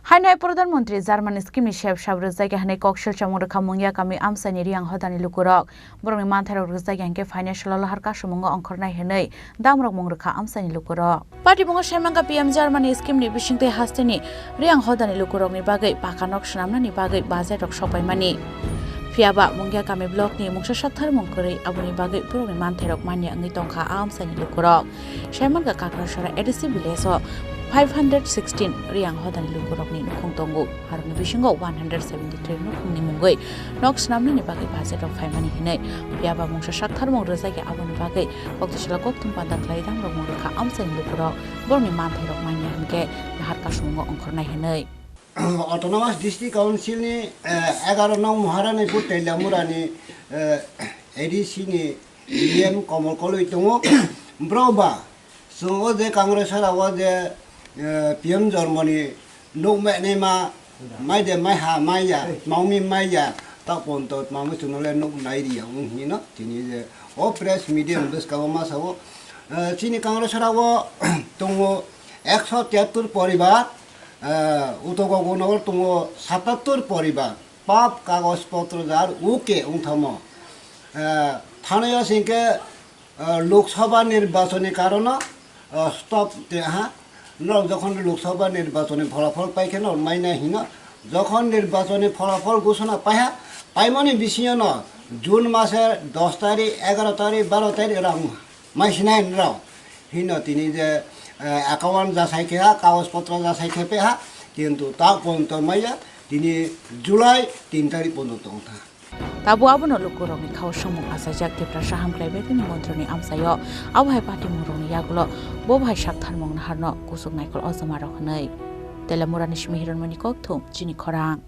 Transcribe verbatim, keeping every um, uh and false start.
Haino hai Pradhan Mantri Jar Mani scheme ni sep sap rwjakya hwnwi kok silchomung rwkha Mungia kami amchaini Riang hodani lukurok. Borokni manthairok rwjakya hwnkhe financial o lahar kasumungo ongkhornai hwnwi damrok mung rwkha amchaini lukurok. Patimungo saimanka P M Jar Mani scheme ni bisingtwi hasteni Riang hodani lukurokni bagwi paka nok swnamnani bagwi budget rok sokpaimani. Phiyaba Mungia kami block ni mungsa saktharmung kwrwi, aboni bagwi borokni manthairok manya wngwi tongkha a amchaini lukurok. Saimanka Kakrasora A D C village o five hundred sixteen Riang hodani lukurokni nukhung tongo. Harokni bisingo one hundred seventy three nukhungni mungwi nok swnamnani bagwi budget rok phaimani hinwi phiyaba mungsa saktharmung rwjakya, aboni bagwi koktwsala kokthum panda khlai damrok mung rwkha amchaini lukurok. Borokni manthairok manya hinkhe lahar kasumungo ongkhornai hinwi. Autonomous District Council ni, eh, egaroh nong Maharani Pur Teliamura ni, eh, A D C ni D M Komol Koloi tongo. Bro ba, chwng o je Congress sara o je, eh, P M Jormoni nuk meknai ma, mai de mai ha mai ya, tmaumi mai ya, ta ponto tmaumi chwngno le nuk nai ri ya wng hino, tini je o press media ni bwskango ma sao. Eh, chini Congress sara o tongo ekso tiyattor poribar, eh, Utogogo nogor tongo satattor poribar, pap kagoj potro jar uke wngthamo. Eh, thanai o singke, eh, Lok Sabha nirbachon ni karono, eh, stop te ha. Norok jokhon Lok Sabha nirbachon ni pholafol paikhe no mainai hino. Jokhon nirbachon ni pholafol gusona paiha, paimani bisingo no June mase dos tarik, egaroh tarik, baro tarik rang mai sinai nrao. Hino tini je, eh, account jasai khe ha, kagoj potro jasai khe pe ha, kintu ta ponto maya, tini July tin tarik ponto tong tha. Tabuk abono lukurokni khao swngmung achaijak Tiprasa Hamkrai Bedini Montroni amchaio, abo hai patimungrokni yagulo bo bai saktharmung naharno kuchuk naikol o joma rok hwnwi. Telemurani simi Hironmoni kokthum chini khorang.